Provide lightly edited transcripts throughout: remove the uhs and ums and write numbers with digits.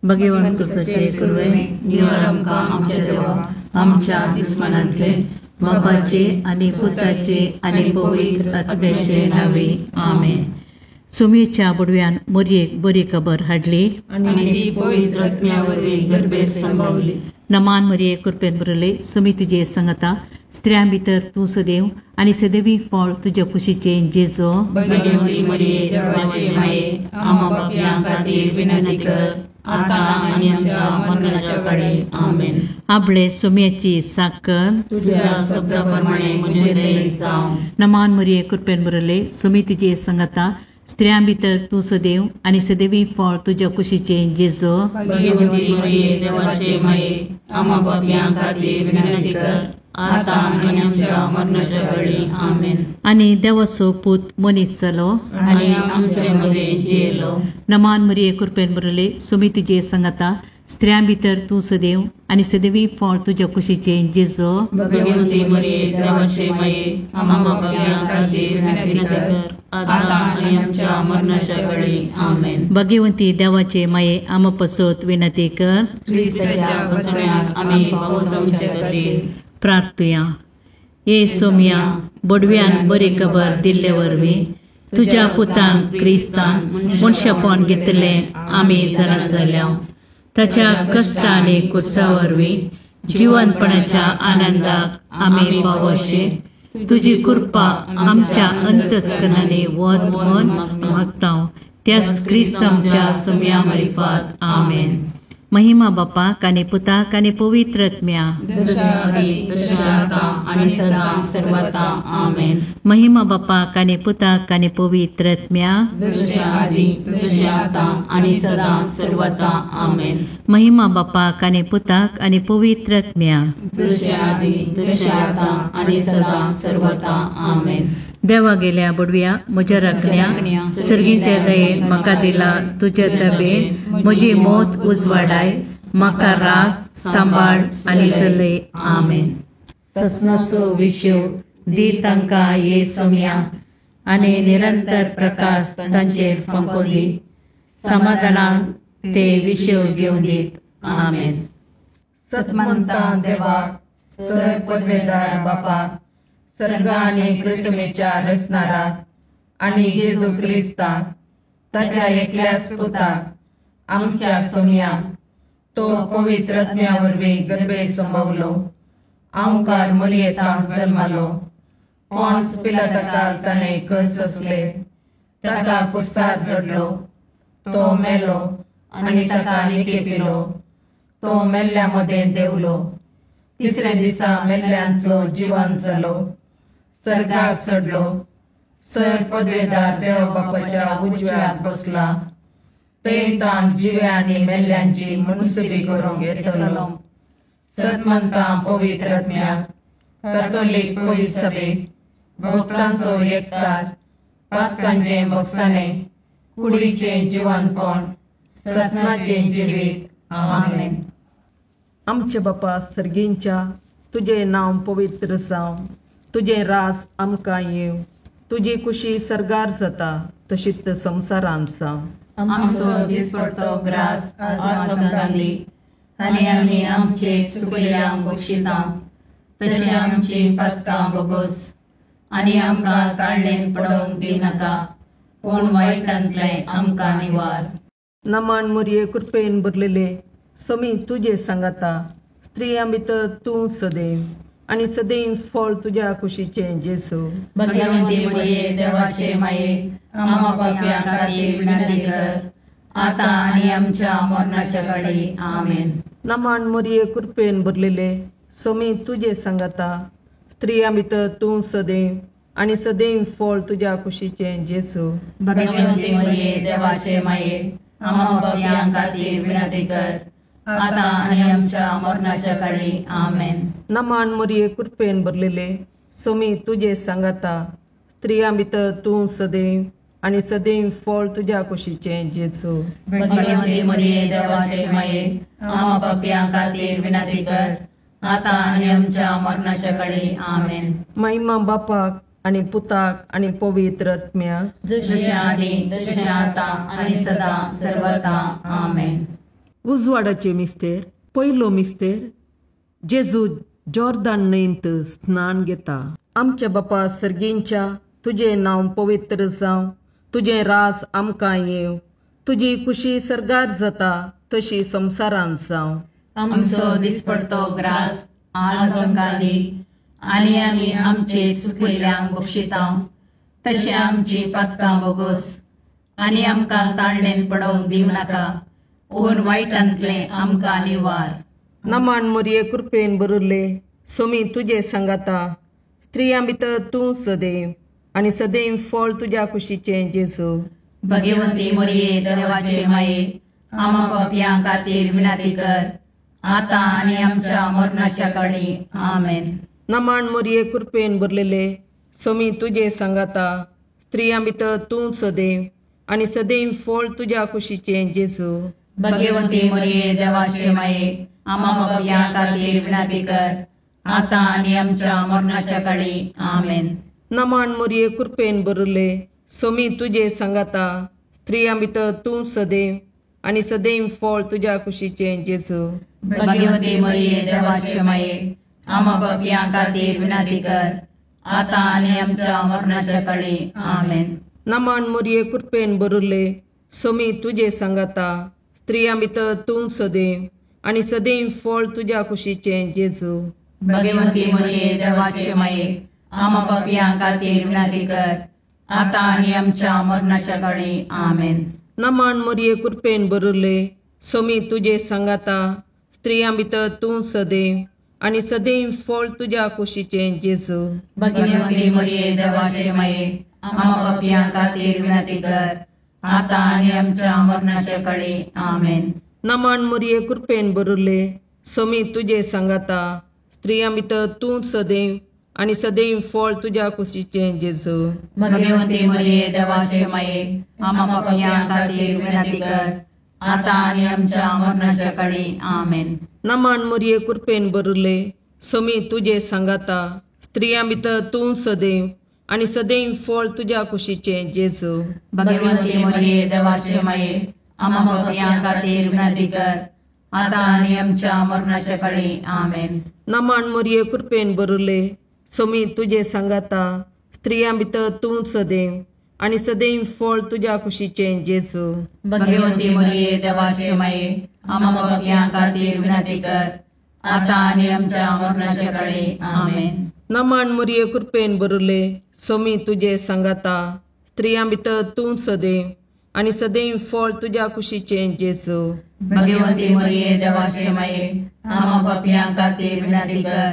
भगवंत कुसाचे कुरवे निवार आमकां आमच्या देवा आमच्या दुस्मानांतले बापाचे आनी पुताचे आनी पवित्र आत्म्याचे नांवे आमेन. सुमेच्या बुडव्यान मोरयेक बरी खबर हाडली आनी ती पवित्र आत्म्या वरवीं गर्भेत संभवली. नमान मरिये कृपेन भरले सुमी तुजे संगता स्त्रियां भितर तूं सदैव आनी सदैवी फळ तुज्या कुशीचें जेजो. भगवती मरिये देवाचे माये आम्हा पापयां खातीर विनंती कर आतां आनी आमच्या मरणाच्या काळी. आमेन. आपले सुम्याची साकर तुझ्या शब्दा प्रमाणे म्हजें जावं. नमान मरिये कृपेन भरले सुमी तुजे संगता स्त्रियां भितर तूं सदैव आनी सदैवी फळ तुज्या कुशीचें जेजो. भगवती मरिये देवाचे माये आम्हा पापयां खातीर विनंती कर आतां आनी आमच्या मरणाच्या काळी. आमेन. आनी देवाचो पूत मनीस जालो आनी आमचे मदें जियेलो. नमान मरिये कृपेन भरले सुमी तुजे संगता स्त्रियां भितर तूं सदैव आनी सदैवी फळ तुज्या कुशीचें जेजो. भगवती मरिये देवाचे माये आम्हा पापयां खातीर विनंती कर आतां आनी आमच्या मरणाच्या काळी. आमेन. भगवंती देवाचे माये आम्हा पसत विनंती कर. क्रिस्ताच्या बसम्याक आमी पावोवचे खातीर प्रार्थुया. ये सोम्या बोडव्यान बरी खबर दिल्ले वरवीं तुज्या पुतान क्रिस्तान मनशापण घेतलें आमी जाणा जाल्या. ताच्या कश्ट आनी कुर्सा वरवीं जिवनपणाच्या आनंदाक आमी पावोशे तुजी कृपा आमच्या अंतस्करणांनी वत म्हण मागता त्याच क्रिस्त आमच्या सोम्या मारिफात. आमेन. महिमा बापाक आनी पुताक आनी पवित्र आत्म्या. महिमा बापाक आनी पुताक आनी पवित्र आत्म्या. महिमा बापाक आनी पुताक आनी पवित्र आत्म्या. देवा गेल्या बुडव्या म्हज्या राखण्या सर्गीच्या दयेन म्हाका दिला तुज्या दबेन म्हजी मौत उजवाडाय म्हाका राग सांबाळ आनी चलय. आमेन. ससनाचो विशेव दी तांकां ये सोम्या आनी निरंतर प्रकाश तांचेर फांको दी समाधानान ते विशेव घेवन दीत. आमेन. सतमंता देवाक सर पदवेदार बापाक सर्ग आनी पृथ्वीच्या रचणाराक आनी जेजू क्रिस्ताक ताच्या एकल्याच पुताक आमच्या सोम्याक तो पवित्र आत्म्या वरवीं गर्भे संभवलो आंवकार मरियेतांत जल्मालो पॉन्स पिलाताकाल ताणें कस सोंसले ताका कुर्सार चडलो तो मेलो आनी ताका निकेपिलो तो मेल्ल्या मदें देंवलो तिसऱ्या दिसा मेल्ल्यांतलो जिवन जालो सर्गार चडलो सर पदवेदार देव बापाच्या उजव्याक बसला थंय ताण जिव्या आनी मेल्ल्यांची मुनसुबी करूंक येतलो. सतमंता पवित्र आत्म्याक कॅथोलीक पवित्र सभेक भक्तांचो एकतार पातकांचें भोगसाणें कुडीचें जिवनपण ससनाचें जिवीत. आमेन. आमचे बापा सर्गींच्या तुजें नांव पवित्र जावं तुजें रास आमकां येवं तुजी कुशी सर्गार जाता तशीच संवसारांत जावं. आमचो दिसपडतो ग्रास आज आमकां दी आनी आमी आमचे चुकल्यांक बक्षिता तशें आमची पातकां भोगोस आनी आमकां ताळणेन पडोवंक दिनाका पूण वायटांतलें आमकां निवार. नमान मरिये कृपेन भरलेले समी तुजे सांगाता स्त्रियां भितर तूं सदैव आनी सदैव फळ तुज्या कुशीचें जेजू. भगवती मरिये देवाचे माये आम्हा पापयां खातीर विनंती कर आतां आनी आमच्या मरणाच्या काळी. आमेन. नमान मरिये कृपेन भरलेले समी तुजे सांगाता स्त्रियां भितर तूं सदैव आनी सदैव फळ तुज्या कुशीचें जेजू. भगवती मरिये देवाचे माये आम्हा पापयां खातीर विनंती कर आतां आनी आमच्या मरणाच्या काळी. आमेन. नमान मरिये कृपेन भरलेले समी तुजे सांगाता स्त्रियां भितर तूं सदैव आनी सदैव फळ तुज्या कुशीचें जेजू. भगवती मरिये देवाचे माये आम्हा पापयां खातीर विनंती कर आतां आनी आमच्या मरणाच्या काळी. आमेन. महिमा बापाक आनी पुताक आनी पवित्र आत्म्याक जशें आदी तशें आतां आनी सदां सर्वता. आमेन. उजवाडाचे मिस्तेर. पयलो मिस्तेर, जेजू जॉर्दान न्हंयंत स्नान घेता. आमच्या बापा सर्गींच्या, तुजें नांव पवित्र जावं, तुजें राज आमकां येवं, तुजी कुशी सर्गार जाता तशी संवसारांत जावं. आमचो दिसपडतो ग्रास आज आमकां दी आनी आमी आमचे सुकिल्ल्यांक बक्षितां तशें आमची पातकां बोगोस आनी आमकां ताळणेन पडोवंक दिवं नाका, पूण वायटांतलें आमकां निवार. नमान मोरये कृपेन भरिल्ले, सोमी तुजे सांगाता, स्त्रियां भितर तूं सदैव आनी सदैव फळ तुज्या कुशीचें जेजू. भगवंती मोरये देवाचे माये, आमा पापयां खातीर विनंती कर आतां आनी आमच्या मरणाच्या काळी. आमेन. नमान मोरये कृपेन भरलेले, सोमी तुजे सांगाता, स्त्रियां भितर तूं सदैव आनी सदैव फळ तुज्या कुशीचें जेजू. भगवंती मोरये देवाचे माये, आमा पापयां खातीर विनंती कर आतां आनी आमच्या मरणाच्या काळी. आमेन. नमान मोरये कृपेन भरिल्ले, सोमी तुजे सांगाता, स्त्रियां भितर तूं सदैव आनी सदैव फळ तुज्या कुशीचें जेजू. भगवंती मोरये देवाचे माये, आमा पापयां खातीर विनंती कर आतां आनी आमच्या मरणाच्या काळी. आमेन. नमान मोरये कृपेन भरिल्ले, सोमी तुजे सांगाता, स्त्रियां भितर तूं सदैव आनी सदैव फळ तुज्या कुशीचें जेजू. भगवंती मोरये देवाचे माये, आमा पापयां खातीर विनंती कर आतां आनी आमच्या मरणाच्या काळी. आमेन. नमान मोरये कृपेन भरिल्ले, सोमी तुजे सांगाता, स्त्रियां भितर तूं सदैव आनी सदैव फळ तुज्या कुशीचें जेजू. भगवंती मोरये देवाचे माये, आमा पापयां खातीर विनंती कर आतां आनी आमच्या मरणाच्या काळी. आमेन. नमान मोरये कृपेन भरिल्ले, सोमी तुजे सांगाता, स्त्रियां भितर तूं सदैव आनी सदैव फळ तुज्या कुशीचें जेजू. भगवंती मोरये देवाचे माये, आमा पापयां खातीर विनंती कर आतां आनी आमच्या मरणाच्या काळी. आमेन. नमान मोरये कृपेन भरिल्ले, सोमी तुजे सांगाता, स्त्रियां भितर तूं सदैव आनी सदैव फळ तुज्या कुशीचें जेजू. भगवंती मोरये देवाचे माये, आमा पापयां खातीर विनंती कर आतां आनी आमच्या मरणाच्या काळी. आमेन. नमान मोरये कृपेन भरिल्ले, सोमी तुजे सांगाता, स्त्रियां भितर तूं सदैव आनी सदैव फळ तुज्या कुशीचें जेजू. भगवंती मोरये देवाचे माये, आमा पापयां खातीर विनंती कर आतां आनी आमच्या मरणाच्या काळी. आमेन. नमान मोरये कृपेन भरिल्ले, सोमी तुजे सांगाता, स्त्रियां भितर तूं सदैव आनी सदैव फळ तुज्या कुशीचें जेजू. भगवंती मोरये देवाचे माये, आमा पापयां खातीर विनंती कर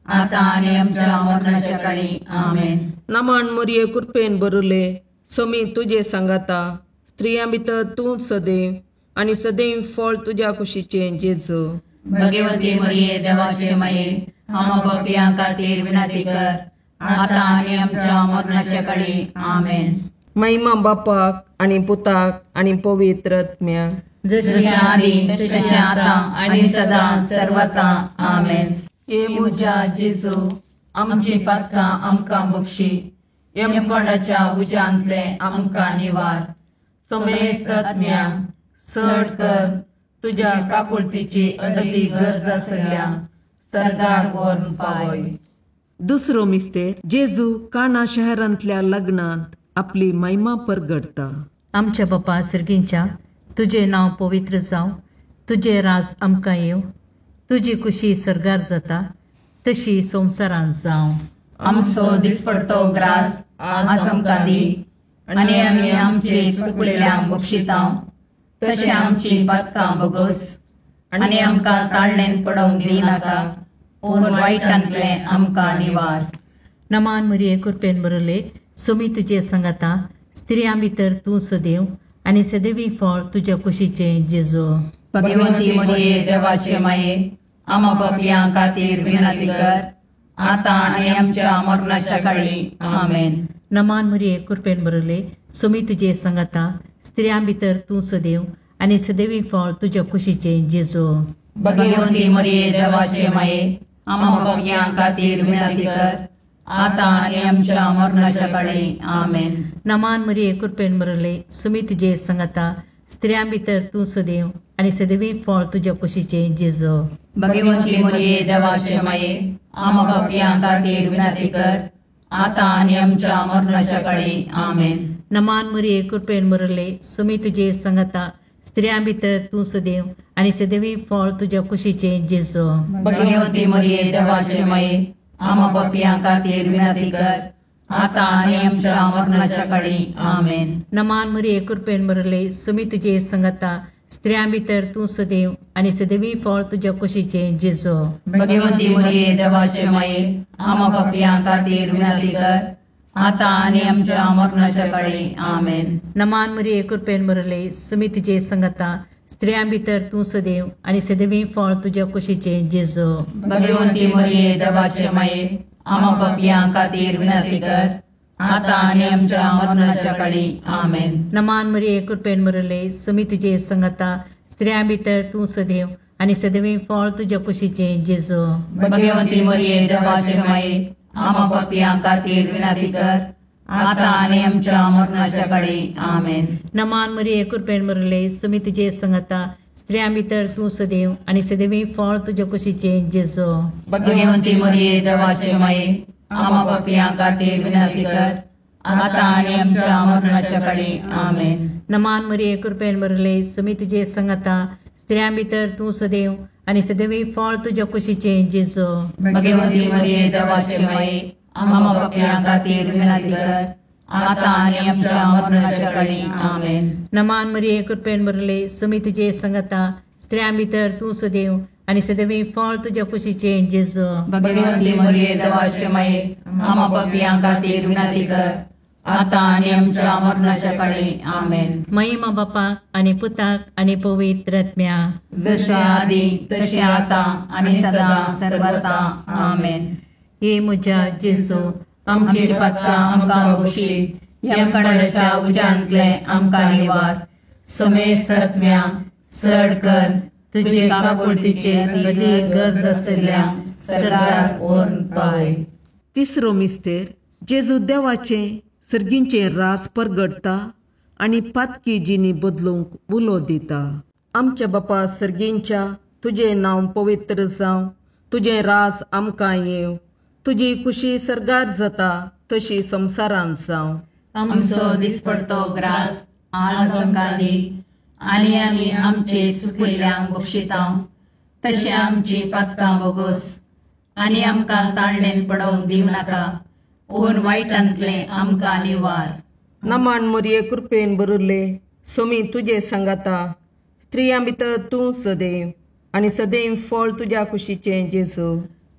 आतां आनी आमच्या मरणाच्या काळी. आमेन. नमान मोरये कृपेन भरिल्ले, सोमी तुजे सांगाता, स्त्रियां भितर तूं सदैव आनी सदैव फळ तुज्या कुशीचें जेजू. भगवंती मोरये देवाचे माये, आमा पापयां खातीर विनंती कर आतां आनी आमच्या मरणाच्या काळी. आमेन. महिमा बापाक आनी पुताक आनी पवित्र आत्म्याक, जशी आदी तशें आतां आनी सदां सर्वता. आमेन. हे म्हज्या जेजू, आमची पातकां आमकां बक्षी, यमकोंडाच्या उज्यांतलें आमकां निवार, समेस्त आत्म्या चड कर तुज्या काकुळतीची अदली गरज आसल्या सर्गाक व्हरून पावय. दुसरो मिस्तेर, जेजू काना शहरांतल्या लग्नांत आपली महिमा परगडता. आमच्या बापा सर्गींच्या, तुजें नांव पवित्र जावं, तुजें राज आमकां येवं, तुजी कुशी सर्गार जाता तशी संवसारांत जावं. आमचो दिसपडतो ग्रास आज आमकां दी आनी आमी आमचे चुकलेल्यांक बक्षितां तशें आमची पातकां बोगोस आनी आमकां ताळणेन पडोवंक दिवं नाका, पूण वायटांतलें आमकां निवार. नमान मरिये कृपेन भरिल्ले, सोमी तुजे सांगाता, स्त्रियां भितर तूं सदैव आनी सदैवी फळ तुज्या कुशीचें जेजू. भगवंती मरिये देवाचे माये, आमा पापयां खातीर विनंती कर आतां आनी आमच्या मरणाच्या काळी. आमेन. नमान मरिये कृपेन भरिल्ले, सोमी तुजे सांगाता, स्त्रियां भितर तूं सदैव आनी सदैवी फळ तुज्या कुशीचें जेजू. भगवंती मरिये देवाचे माये, आमा पापयां खातीर विनंती कर आतां आनी आमच्या मरणाच्या काळी. आमेन. नमान मरिये कृपेन भरिल्ले, सोमी तुजे सांगाता, स्त्रियां भितर तूं सदैव आनी सदैवी फळ तुज्या कुशीचें जेजू. भगवंती मरिये देवाचे माये, आमा पापयां खातीर विनंती कर, आतां आनी आमच्या मरणाच्या काळी. आमेन. नमान मरिये, कृपेन भरले, सुमी तुजे संगता, स्त्रियां भितर तूं सदैव आनी सदैवी फळ तुज्या कुशीचें जेजू. भगवंती मरिये देवाचे माये, आमा पापयां खातीर विनंती कर, आतां आनी आमच्या मरणाच्या काळी. आमेन. नमान मरिये, कृपेन भरले, सुमी तुजे संगता, स्त्रियां भितर तूं सदैव आनी सदैवी फळ तुज्या कुशीचें जेजू. भगवंती मरिये देवाचे माये, आमा पापयां खातीर विनंती कर, आतां आनी आमच्या मरणाच्या काळी. आमेन. नमान मरिये, कृपेन भरले, सुमी तुजे संगता, स्त्रियां भितर तूं सदैव आनी सदैवी फळ तुज्या कुशीचें जेजू. भगवंती मरिये देवाचे माये, आमा पापयां खातीर विनंती कर, आतां आनी आमच्या मरणाच्या काळी. आमेन. नमान मरिये, कृपेन भरले, सुमी तुजे संगता, स्त्रियां भितर तूं सदैव आनी सदैवी फळ तुज्या कुशीचें जेजू. भगवंती मरिये देवाचे माये, आमा पापयां खातीर विनंती कर, आतां आनी आमच्या मरणाच्या काळी. आमेन. नमान मरिये, कृपेन भरले, सुमी तुजे संगता, स्त्रियां भितर तूं सदैव आनी सदैवी फळ तुज्या कुशीचें जेजू. भगवंती मरिये देवाचे माये, आमा पापयां खातीर विनंती कर, आतां आनी आमच्या मरणाच्या काळी. आमेन. नमान मरिये, कृपेन भरले, सुमी तुजे संगता, स्त्रियां भितर तूं सदैव आनी सदैवी फळ तुज्या कुशीचें जेजू. भगवंती मरिये देवाचे माये, आमा पापयां खातीर विनंती कर, आतां आनी आमच्या मरणाच्या काळी. आमेन. नमान मरिये, कृपेन भरले, सुमी तुजे संगता, स्त्रियां भितर तूं सदैव आनी सदैवी फळ तुज्या कुशीचें जेजू. भगवंती मरिये देवाचे माये, आमा पापयां खातीर विनंती कर, आतां आनी आमच्या मरणाच्या काळी. आमेन. महिमा बापाक आनी पुताक आनी पवित्र आत्म्या, जशें आदी तशें आतां आनी सदां सर्वता. आमेन. हे म्हज्या जेजू, आमची पातकां आमकां बक्षी, यमकणाच्या उज्यांतले आमकां निवार, समेस्त आत्म्या चड कर तुजे काकुळतीचेर अदीक गरज आशिल्ल्या सरकार व्हरून पावय. तिसरो मिस्तेर, जेजू देवाचें सर्गींचें रास परगडटा आनी पातकी जिणी बदलूंक उलो दिता. आमच्या बापा सर्गींच्या, तुजें नांव पवित्र जावं, तुजें रास आमकां येवं, तुजी कुशी सर्गार जाता तशी संवसारांत जावं. आमचो दिसपडतो ग्रास आज आमकां दी, आनी आमी आमचे सुकिल्ल्यांक बक्षिता तशें आमची पातकां बोगोस, आनी आमकां ताळणेन पडोवंक दिवं नाका, ओन वायटांतलें आमकां निवार. नमान मरिये, कृपेन भरिल्ले, सोमी तुजे सांगाता, स्त्रियां भितर तूं सदैव आनी सदैव फळ तुज्या कुशीचें जेजू.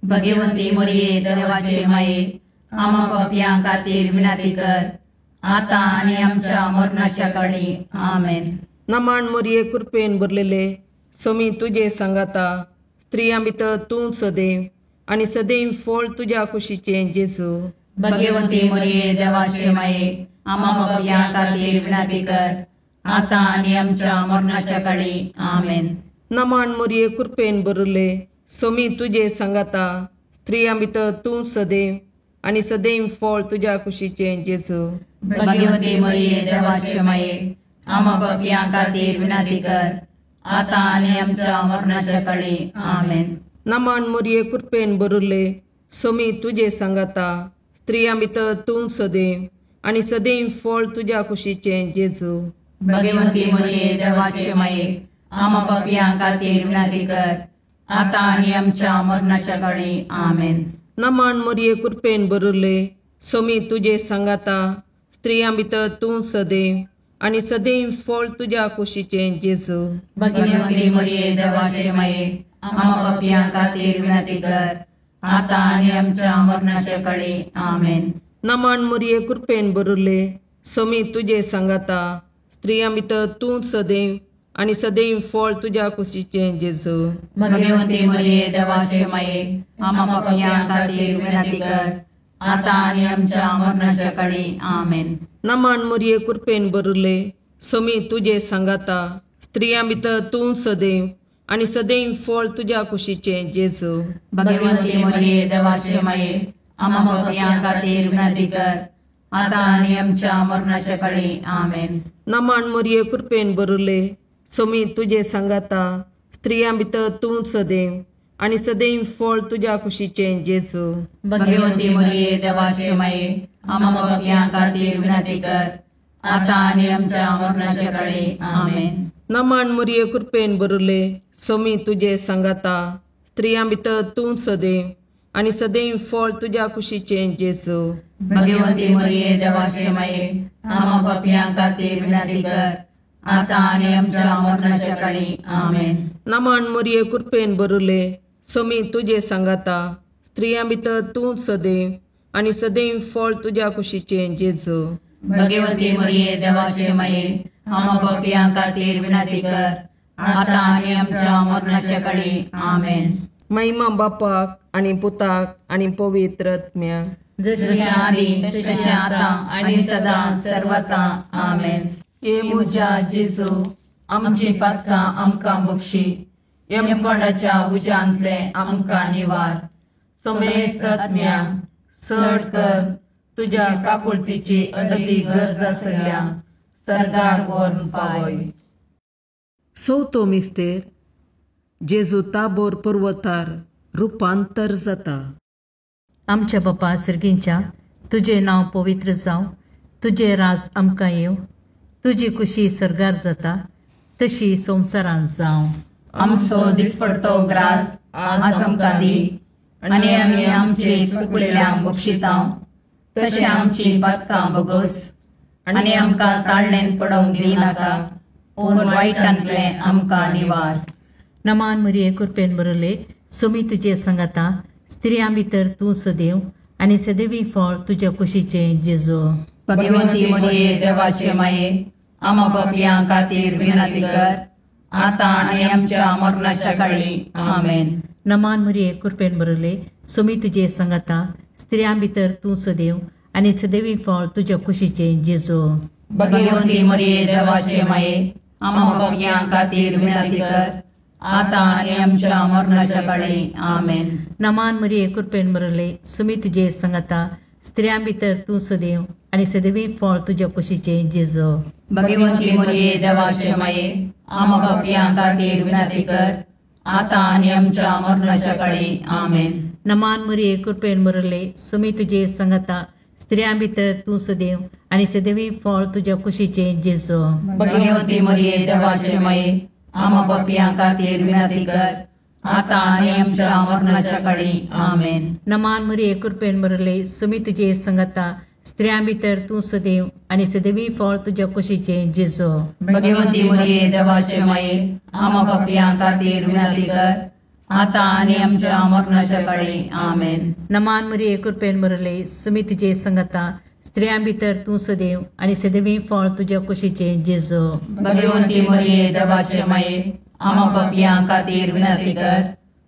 भगवंती मरिये देवाचे माये, आमा पापयां खातीर विनंती कर, आतां आनी आमच्या मरणाच्या काळी. आमेन. नमान मरिये, कृपेन भरलेले, सोमी तुजे सांगाता, स्त्रियां भितर तूं सदैव आनी सदैव फळ तुज्या कुशीचें जेजू. भगवंती मरिये देवाचे माये, आमा पापयां खातीर विनंती कर, आतां आनी आमच्या मरणाच्या काळी. आमेन. नमान मरिये, कृपेन भरिल्ले, सोमी तुजे सांगाता, स्त्रियां भितर तूं सदैव आनी सदैव फळ तुज्या कुशीचें जेजू. भगवंती मरिये देवाचे माये, आमा पापयां खातीर विनंती कर, आतां आनी आमच्या मरणाच्या काळी. आमेन. नमान मरिये, कृपेन भरिल्ले, सोमी तुजे सांगाता, स्त्रियां भितर तूं सदैव आनी सदैव फळ तुज्या कुशीचें जेजू. भगवंती मरिये देवाचे माये, आमा पापयां खातीर विनंती कर, आतां आनी आमच्या मरणाच्या काळी. आमेन. नमान मरिये, कृपेन भरिल्ले, सोमी तुजे सांगाता, स्त्रियां भितर तूं सदैव आनी सदैव फळ तुज्या कुशीचें जेजू. भगवंती मरिये देवाचे माये, आमा पापयां खातीर विनंती कर, आतां आनी आमच्या मरणाच्या काळी. आमेन. नमान मरिये, कृपेन भरिल्ले, सोमी तुजे सांगाता, स्त्रियां भितर तूं सदैव आनी सदैव फळ तुज्या कुशीचें जेजू. भगवंती मरिये देवाचे माये, आमा पापयां खातीर विनंती कर, आतां आनी आमच्या मरणाच्या काळी. आमेन. नमान मरिये, कृपेन भरिल्ले, सोमी तुजे सांगाता, स्त्रियां भितर तूं सदैव आनी सदैव फळ तुज्या कुशीचें जेजू. भगवंती मरिये देवाचे माये, आमा पापयां खातीर विनंती कर, आतां आनी आमच्या मरणाच्या काळी. आमेन. नमन मरिये कृपेन भरुले, सोमी तुजे सांगाता, स्त्रियां भितर तूं सदैव आनी सदैव फळ तुज्या कुशीचें जेजू. भगवती मरिये देवाचे माये, आम्हा पापयां खातीर विनंती कर, आतां आनी आमच्या मरणाच्या काळी. आमेन. नमन मरिये कृपेन भरुले, सोमी तुजे सांगाता, स्त्रियां भितर तूं सदैव आनी सदैव फळ तुज्या कुशीचें जेजू. भगवती मरिये देवाचे माये, आम्हा पापयां खातीर विनंती कर, आतां आनी आमच्या मरणाच्या काळी. आमेन. नमन मरिये कृपेन भरुले, सोमी तुजे सांगाता, स्त्रियां भितर तूं सदैव आनी सदैव फळ तुज्या कुशीचें जेजू. भगवती मरिये देवाचे माये, आम्हा पापयां खातीर विनंती कर, आतां आनी आमच्या मरणाच्या काळी. आमेन. महिमा बापाक आनी पुताक आनी पवित्र आत्म्याक, जशी आदी तशें आतां आनी सदां सर्वता. आमेन. हे म्हज्या जेजू, आमची पातकां आमकां बक्षी, यमकोंडाच्या उज्यांतले आमकां निवार, समेस्त आत्म्या चड कर तुज्या काकुळतीची अदी गरज आसल्या सर्गार व्हरून पावय. चवथो मिस्तेर, जेजू ताबोर पर्वतार रुपांतर जाता. आमच्या बापा सर्गींच्या, तुजें नांव पवित्र जावं, तुजें राज आमकां येवं, तुजी कुशी सर्गार जाता तशी संवसारांत जावं. आमचो दिसपडतो ग्रास आज आमकां दी, आनी आमी आमचे चुकलेल्यांक बक्षितां तशें आमची पातकां बगोस, आनी आमकां ताळणेन पडोवंक दिनाका, पूण वायटांतलें आमकां निवार. नमान मरिये कृपेन भरले, सोमी तुजे सांगाता, स्त्रियां भितर तूं सदैव आनी सदैवी फळ तुज्या कुशीचें जेजू. भगवती मरिये देवाचे माये, आम्हा पापयां खातीर विनंती कर, आतां आनी आमच्या मरणाच्या काळी. आमेन. नमान मरिये कृपेन भरले, सोमी तुजे सांगाता, स्त्रियां भितर तूं सदैव आनी सदैवी फळ तुज्या कुशीचें जेजू. भगवती मरिये देवाचे माये, आम्हा पापयां खातीर विनंती कर, आतां आनी आमच्या मरणाच्या काळी. आमेन. नमान मरिये कृपेन भरले, सोमी तुजे सांगाता, स्त्रियां भितर तूं सदैव आनी सदैवी फळ तुज्या कुशीचें जेजू. भगवती मरिये देवाचे माये, आम्हा पापयां खातीर विनंती कर, आतां आनी आमच्या मरणाच्या काळी. आमेन. नमान मरिये कृपेन भरले, सोमी तुजे सांगाता, स्त्रियां भितर तूं सदैव आनी सदैवी फळ तुज्या कुशीचें जेजू. भगवती मरिये देवाचे माये, आम्हा पापयां खातीर विनंती कर, आतां आनी आमच्या मरणाच्या काळी. आमेन. नमान मरिये कृपेन भरले, सोमी तुजे सांगाता, स्त्रियां भितर तूं सदैव आनी सदैवी फळ तुज्या कुशीचें जेजू. भगवती मरिये देवाचे माये, आम्हा पापयां खातीर विनंती कर, आतां आनी आमच्या मरणाच्या काळी. आमेन. नमान मरिये कृपेन भरले, सोमी तुजे सांगाता, स्त्रियां भितर तूं सदैव आनी सदैवी फळ तुज्या कुशीचें जेजू. भगवती मरिये देवाचे माये, आम्हा पापयां खातीर विनंती कर,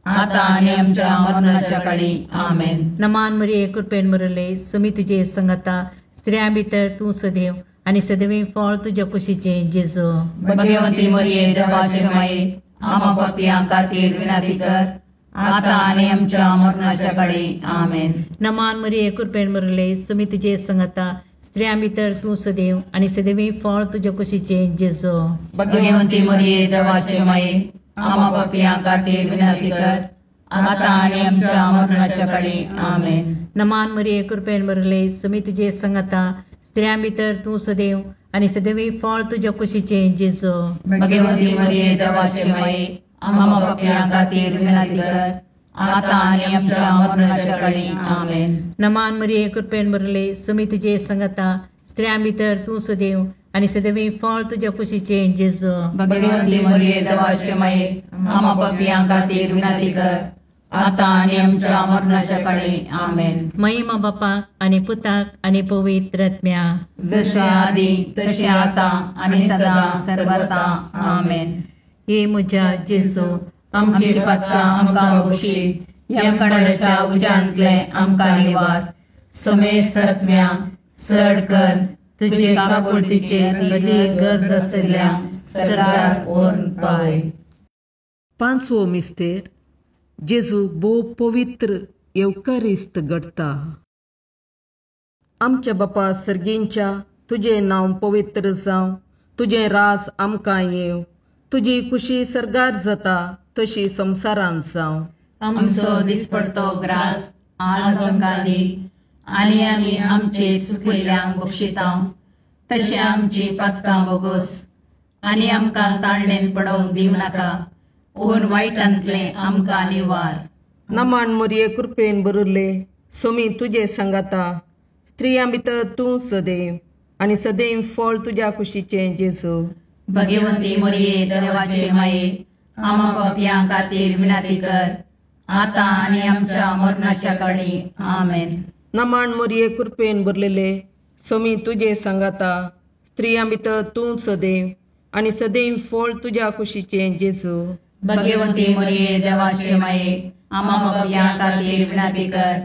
आतां आनी आमच्या मरणाच्या काळी. आमेन. नमान मरिये कृपेन भरले, सोमी तुजे सांगाता, स्त्रियां भितर तूं सदैव आनी सदैवी फळ तुज्या कुशीचें जेजू. भगवती मरिये देवाचे माये, आम्हा पापयां खातीर विनंती कर, आतां आनी आमच्या मरणाच्या काळी. आमेन. नमान मरिये कृपेन भरले, सोमी तुजे सांगाता, स्त्रियां भितर तूं सदैव आनी सदैवी फळ तुज्या कुशीचें जेजू. भगवती मरिये देवाचे माये, आम्हा पापयां खातीर विनंती कर, आतां आनी आमच्या मरणाच्या काळी. आमेन. नमान मरिये कृपेन भरले, सोमी तुजे सांगाता, स्त्रियां भितर तूं सदैव आनी सदैवी फळ तुज्या कुशीचें जेजू. भगवती मरिये देवाचे माये, आम्हा पापयां खातीर विनंती कर, आतां आनी आमच्या मरणाच्या काळी. आमेन. नमान मरिये कृपेन भरले, सोमी तुजे सांगाता, स्त्रियां भितर तूं सदैव आनी सदैवी फळ तुज्या कुशीचें जेजू. भगवती मरिये देवाचे माये, आम्हा पापयां खातीर विनंती कर, आतां आनी आमच्या मरणाच्या काळी. आमेन. महिमा बापाक आनी पुताक आनी पवित्र आत्म्याक, जशें आदी तशें आतां आनी सदां सर्वता. आमेन. हे म्हज्या जेजू, आमची पातकां आमकां बक्षी, यमकंडाच्या उज्यांतलें आमकां निवार, समेस्त आत्म्या चड कर तुजे काकुळतीचे अदीक गरज आशिल्ल्या सर्गार व्हरून पावय. पांचवो मिस्तेर, जेजू भोव पवित्र येवकारिस्त घडटा. आमच्या बापा सर्गींच्या तुजें नांव पवित्र जावं, तुजें राज आमकां येवं, तुजी कुशी सर्गार जाता तशी संवसारांत जावं. आमचो दिसपडतो ग्रास आज आमकां दी आनी आमी आमचे सुकिल्ल्यांक बक्षिता तशें आमची पातकां बोगोस आनी आमकां ताळणेन पडोवंक दिवं नाका, पूण वायटांतलें आमकां निवार. नमान मोरये कृपेन भरिल्ले सोमी तुजे सांगाता, स्त्रियां भितर तूं सदैव आनी सदैव फळ तुज्या कुशीचें जेजू. भगवंती मोरये देवाचे माये, आमा पापयां खातीर विनंती कर आतां आनी आमच्या मरणाच्या काळी. आमेन. नमान मोरये कृपेन भरलेले सोमी तुजे सांगाता, स्त्रियां भितर तूं सदैव आनी सदैव फळ तुज्या कुशीचें जेजू. भगवंती मोरये देवाचे माये, आमा पापयां खातीर विनंती कर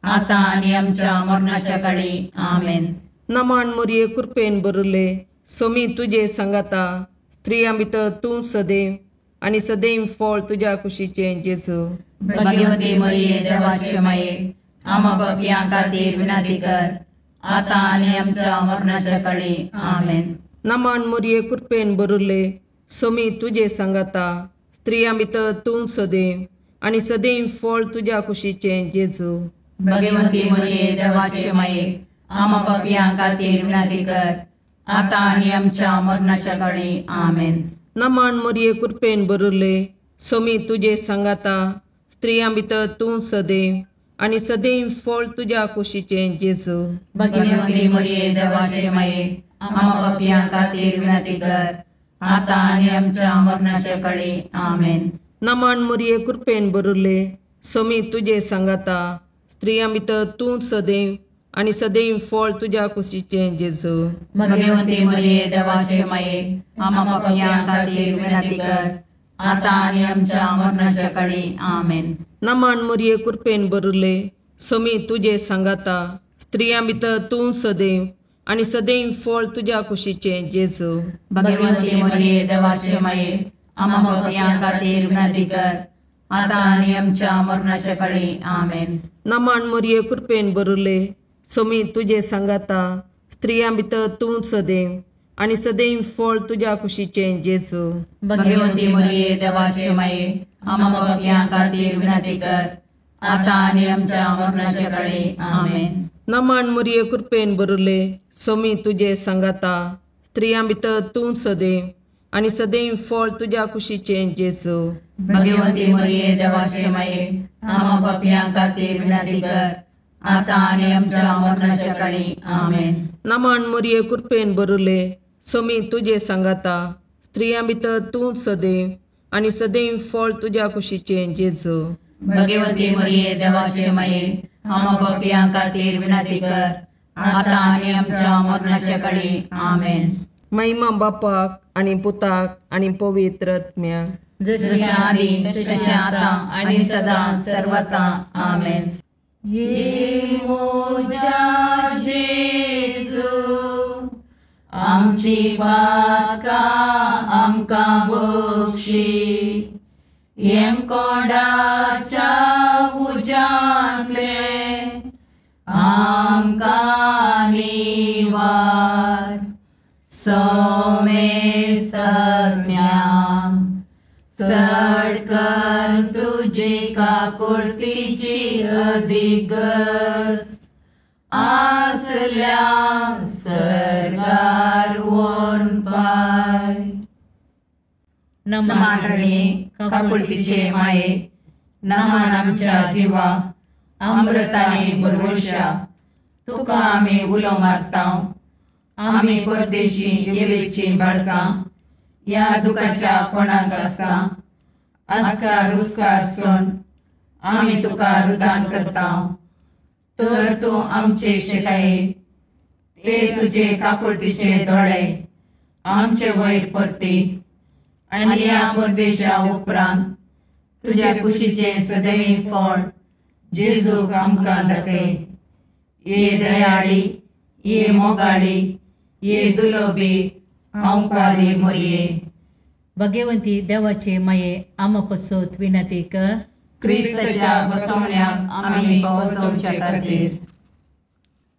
आतां आनी आमच्या मरणाच्या काळी. आमेन. नमान मोरये कृपेन भरिल्ले सोमी तुजे सांगाता, स्त्रियां भितर तूं सदैव आनी सदैव फळ तुज्या कुशीचें जेजू. भगवंती मोरये देवाचे माये, आमा पापयां खातीर विनंती कर आतां आनी आमच्या मरणाच्या काळी. आमेन. नमान मोरये कृपेन भरिल्ले सोमी तुजे सांगाता, स्त्रियां भितर तूं सदैव आनी सदैव फळ तुज्या कुशीचें जेजू. भगवंती मोरये देवाचे माये, आमा पापयां खातीर विनंती कर आतां आनी आमच्या मरणाच्या काळी. आमेन. नमान मोरये कृपेन भरिल्ले सोमी तुजे सांगाता, स्त्रियां भितर तूं सदैव आनी सदैव फळ तुज्या कुशीचें जेजू. भगवंती मोरये देवाचे माये, आमा पापयां खातीर विनंती कर आतां आनी आमच्या मरणाच्या काळी. आमेन. नमान मोरये कृपेन भरिल्ले सोमी तुजे सांगाता, स्त्रियां भितर तूं सदैव आनी सदैव फळ तुज्या कुशीचें जेजू. भगवंती मोरये देवाचे माये, आमा पापयां खातीर विनंती कर आतां आनी आमच्या मरणाच्या काळी. आमेन. नमान मोरये कृपेन भरिल्ले सोमी तुजे सांगाता, स्त्रियां भितर तूं सदैव आनी सदैव फळ तुज्या कुशीचें जेजू. भगवंती मोरये देवाचे माये, आमा पापयां खातीर विनंती कर आतां आनी आमच्या मरणाच्या काळी. आमेन. नमान मोरये कृपेन भरिल्ले सोमी तुजे सांगाता, स्त्रियां भितर तूं सदैव आनी सदैव फळ तुज्या कुशीचें जेजू. भगवंती मोरये देवाचे माये, आमा पापयां खातीर विनंती कर आतां आनी आमच्या मरणाच्या काळी. आमेन. नमान मोरये कृपेन भरिल्ले सोमी तुजे सांगाता, स्त्रियां भितर तूं सदैव आनी सदैव फळ तुज्या कुशीचें जेजू. भगवंती मोरये देवाचे माये, आमा पापयां खातीर विनंती कर आतां आनी आमच्या मरणाच्या काळी. आमेन. नमान मोरये कृपेन भरिल्ले सोमी तुजे सांगाता, स्त्रियां भितर तूं सदैव आनी सदैव फळ तुज्या कुशीचें जेजू. भगवंती मोरये देवाचे माये, आमा पापयां खातीर विनंती कर आतां आनी आमच्या मरणाच्या काळी. आमेन. महिमा बापाक आनी पुताक आनी पवित्र आत्म्याक, जशी आदी तशें आतां आनी सदां सर्वता. आमेन. ये मोजा जेजू, आमची पातकां आमकां बक्षी, येमकोंडाच्या उज्यांतले आमकां निवार. सोमेस्तज्ञा चड कर तुजी काकुळतीची अधिगस आसल्या सर्गार व्हरून पाय. नमान रणी काकुळतीचे माये, नमान आमच्या जिवा अमृताने भरवशा, तुका आमी उलो मारता. आमी परदेशी येवेची बाळकां ह्या दुखाच्या कोणाक आसता आस्कार उस्कार सोन आमी तुका रुदान करता. तर तूं आमचे शिकाये ते तुजे काकुळतीचे दोळे आमचे वयर परती आनी ह्या परदेशा उपरांत तुज्या कुशीचें सदैवी फळ जेजूक आमकां दाखय. ये दयाळी, ये मोगाळी, ये दुलोबी ओंकारी मोरये. भगवंती देवाचे माये, आमा पसत विनंती कर. क्रिस्ताच्या बसवण्याक आमी पावसोवचे खातीर.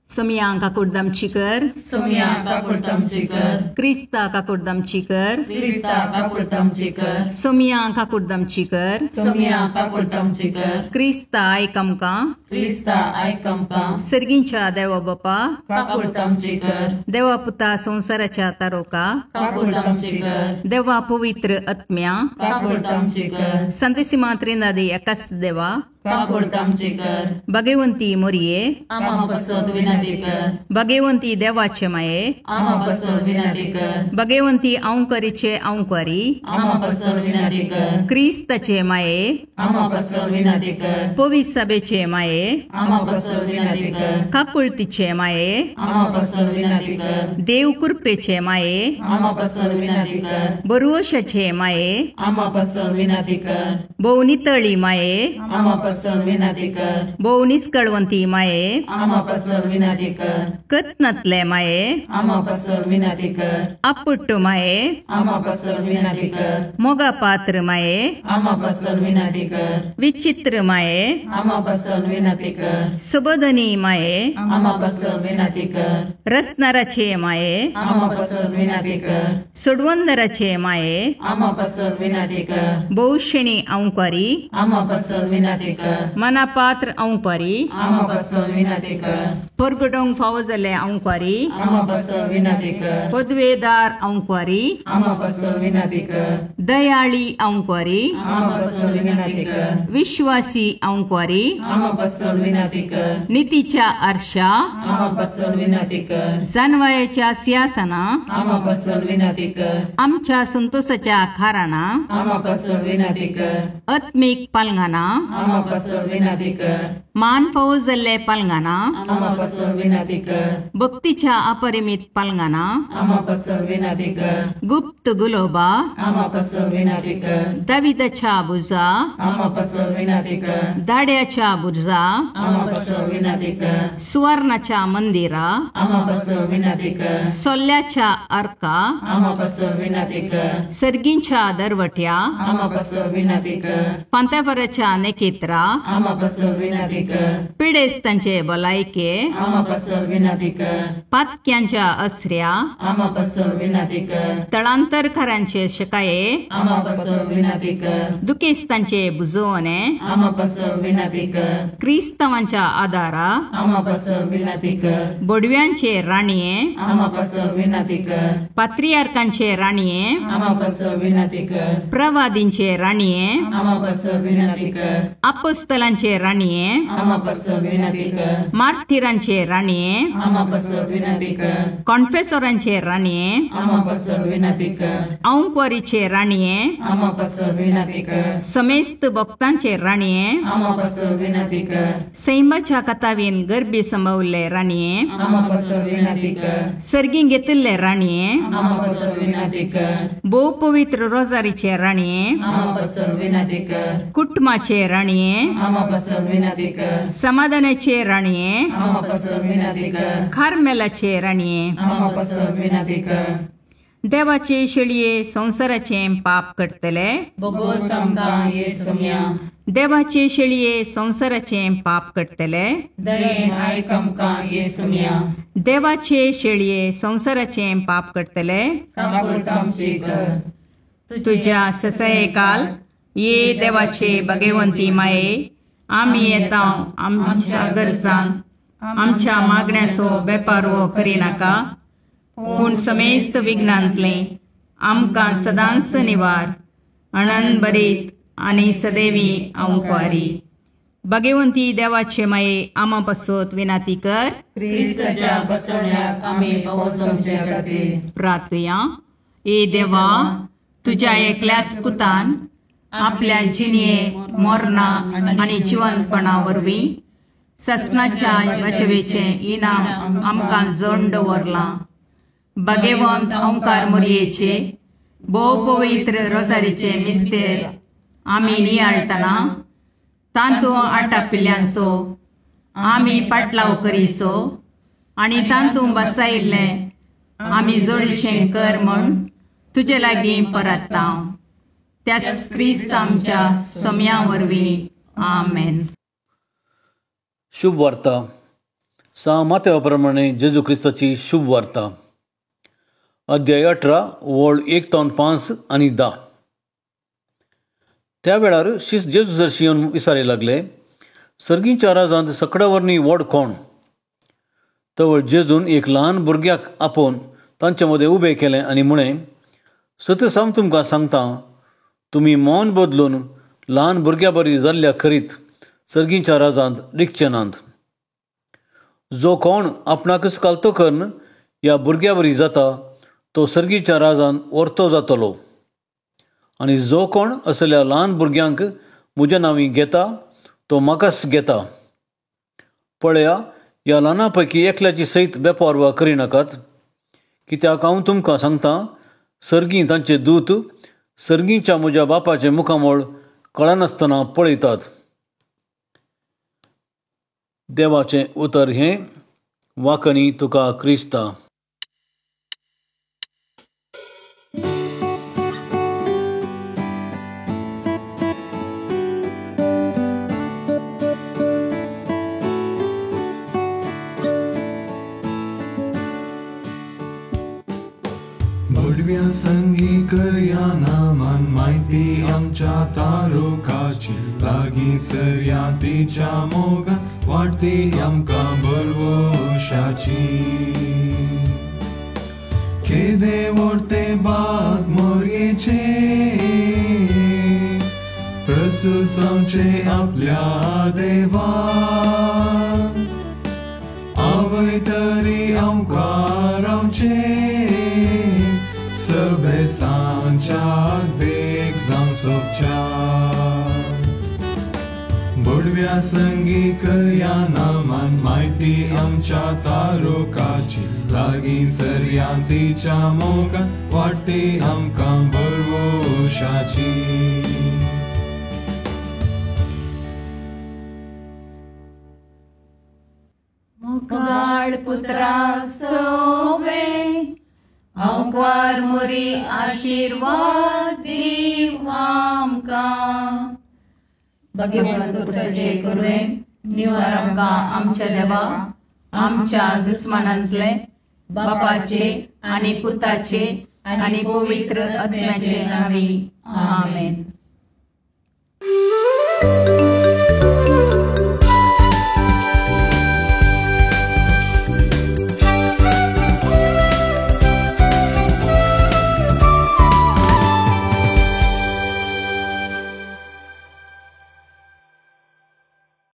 सोमया काकुडदामची कर, सोमया काकुडदामची कर, क्रिस्ता काकुडदामची कर, क्रिस्ता काकुडदामची कर, सोमया काकुडदामची कर, सोमया काकुडदामची कर, क्रिस्ता आयक आमकां, क्रिस्ता आयक आमकां, सर्गींच्या देवा बापा काकुडदामची कर, देवा पुता संवसाराच्या तारोका काकुडदामची कर, देवा पवित्र आत्म्या काकुडदामची कर, संतेसिमा त्रिनादी एकाच देवा काकुडदामची कर, भगवंती मोरये आमा पसत विनंती कर, भगवंती देवाचे माये आमा पसत विनंती कर, भगवंती अंकरीचे अंकरी आमा पसत विनंती कर, क्रिस्ताचे माये आमा पसत विनंती कर, पवित्र सभेचे माये आमा पसत विनंती कर, काकुळतीचे माये आमा पसत विनंती कर, देव कृपेचे माये आमा पसत विनंती कर, बरुवशाचे माये आमा पसत विनंती कर, भोवनितळी माये आमा पसत विनंती कर, भोव निस्कळवंती माये आमा पसत विनंती कर, कत्नातले माये आमा पसत विनंती कर, आपुट्ट माये आमा पसत विनंती कर, मोगा पात्र माये आमा पसत विनंती कर, विचित्र माये आमा पसत विनंती कर, सुबोधनी माये आमा पसत विनंती कर, रसनाराचे माये आमा पसत विनंती कर, सोडवंदराचे माये आमा पसत विनंती कर, बहुशेणी अंकारी आमा पसत विनंती कर, मनापात्र अंकारी आमा पसत विनंती कर, परगटोंक फावो जाल्ले अंकारी आमा पसत विनंती कर, पदवेदार अंकारी आमा पसत विनंती कर, दयाळी अंकारी आमा पसत विनंती कर, विश्वासी अंकारी आमा पसत विनंती कर, नितीच्या आरशा आमा पसत विनंती कर, जानवायाच्या सिंहासना आमा पसत विनंती कर, आमच्या संतोषाच्या खाराना आमा पसत विनंती कर, आत्मीक पालंगाना आमा पसत विनंती कर, मान फावो जाल्ले पालंगाना आमा पसत विनंती कर, भक्तीच्या अपरिमित पालंगाना आमा पसत विनंती कर, गुप्त गुलोबा आमा पसत विनंती कर, दाविदाच्या बुजा आमा पसत विनंती कर, दाड्याच्या बुजा आमा पसत विनंती कर, सुवर्णाच्या मंदिरा आमा पसत विनंती कर, सोल्ल्याच्या अर्का आमा पसत विनंती कर, सर्गींच्या दरवट्या आमा पसत विनंती कर, पांत्यापराच्या नेकेत्रा आमा पसत विनंती कर, पिडेस्तांचे भलायके आमा पसत विनंती कर, पातक्यांच्या असऱ्या आमा पसत विनंती कर, तळांतरकारांचे शकाये आमा पसत विनंती कर, दुखेस्तांचे बुजवणे आमा पसत विनंती कर, क्रिस्तावांच्या आदारा आमा पसत विनंती कर, बोडव्यांचे राणये आमा पसत विनंती कर, पात्रियार्कांचे राणये आमा पसत विनंती कर, प्रवादींचे राणये आमा पसत विनंती कर, अपोस्तलांचे राणये आमा पसत विनंती कर, मार्थिरांचे राणये आमा पसत विनंती कर, कॉन्फेसोरांचे राणये आमा पसत विनंती कर, अंकवारीचे राणये आमा पसत विनंती कर, समेस्त भक्तांचे राणये आमा पसत विनंती कर, सैमाच्या कथावीन गर्भी संभवल्ले राणये आमा पसत विनंती कर, सर्गीं घेतिल्ले राणये आमा पसत विनंती कर, भोव पवित्र रोजारीचे राणये आमा पसत विनंती कर, कुटुंबाचे राणये आमा पसत विनंती कर, समाधानाचे राणये आमा पसत विनंती कर, कार्मेलाचे राणये आमा पसत विनंती कर, देवाचे शेळये संवसाराचे पाप करतले बोगोस आमकां ये सोम्या, देवाचे शेळये संवसाराचे पाप करतले दयेन आयक आमकां ये सोम्या, देवाचे शेळये संवसाराचे पाप करतले काकुळटामची कर, तुझ्या ससयकाल ये देवाचे भगवंती माये आमी येता आमच्या गरजांक आमच्या मागण्याचो बेपारवो करिनाका पूण समेस्त विघ्नांतलें आमकां सदांच निवार अणन बरीत आनी सदैवी अंकवारी. भगवंती देवाचे माये आमा पासत विनाती कर. क्रिस्ताच्या बसवण्याक आमी पावसमचे खातीर प्रार्थुया. ए देवा, तुज्या एकल्याच पुतान आपल्या जिणये मोरना आनी जिवनपणा वरवीं ससनाच्या बचवेचें इनाम आमकां जोड दवरलां. भगवंत ओंकार मोरयेचे भोव पवित्र रोजारीचे मिस्तेर आमी नियाळटना तांतू आटापिल्ल्यांचो आमी पाटलाव करीसो आनी तांतू बसायिल्लें आमी जोडीशें कर म्हूण तुजे लागीं परत्ता. त्याच क्रिस्त आमच्या सोम्या वरवीं. आमेन. शुभ वार्ता. सा माथ्या प्रमाणे जेजू क्रिस्ताची शुभ वार्ता, अध्याय 18 वळ 1 तावन 5 आनी 10. त्या वेळार शिस जेजू सरशी येवन विचारी लागले, सर्गीच्या राजांत सकड्या वरनी व्हड कोण? तवळ जेजून एक ल्हान भुरग्याक आपोवन तांचे मदें उबें केलें आनी म्हळें, सत्य सांग तुमकां सांगता, तुमी मन बदलून ल्हान भुरग्या बरी जाल्ल्या खरीत सर्गीच्या राजांत रिगचे नात. जो कोण आपणाकच कालतो करून ह्या भुरग्या बरी जाता तो सर्गीच्या राजान व्हरतो जातलो. आनी जो कोण असल्या ल्हान भुरग्यांक म्हज्या नांवी घेता तो म्हाकाच घेता. पळया, ह्या ल्हाना पैकी एकल्याची सयत बेपारवा करिनाकात, कित्याक हांव तुमकां सांगता, सर्गी तांचे दूत सर्गीच्या म्हज्या बापाचें मुखामळ कळनासतना पळयतात. देवाचें उतर हें. वाकणी तुका क्रिस्ता. भडव्या संगी करया नामान म्हायती आमच्या तारुकाची, लागीं सरया तिच्या मोगान वाडटी आमकां बरवशाची. केदे व्हडते बाग मोरयेचे, प्रसूस आमचे आपल्या देवा, आवय तरी आमकां रावचे, सगळे सांच्याक बेग जावं सोबच्या. भडव्या संगी करया नामान म्हायती आमच्या तारुकाची, लागीं सरया तिच्या मोगान वाडटी आमकां बरवशाची. मोगाळ पुत्रा सोवे आंकवार मोरी आशिर्वाद दीव आमकां. भगवंत कुसाचे कुरवेन निवार आमकां आमच्या देवा, आमच्या दुस्मानांतले बापाचे आनी पुताचे आनी पवित्र आत्म्याचे नांवी. आमेन.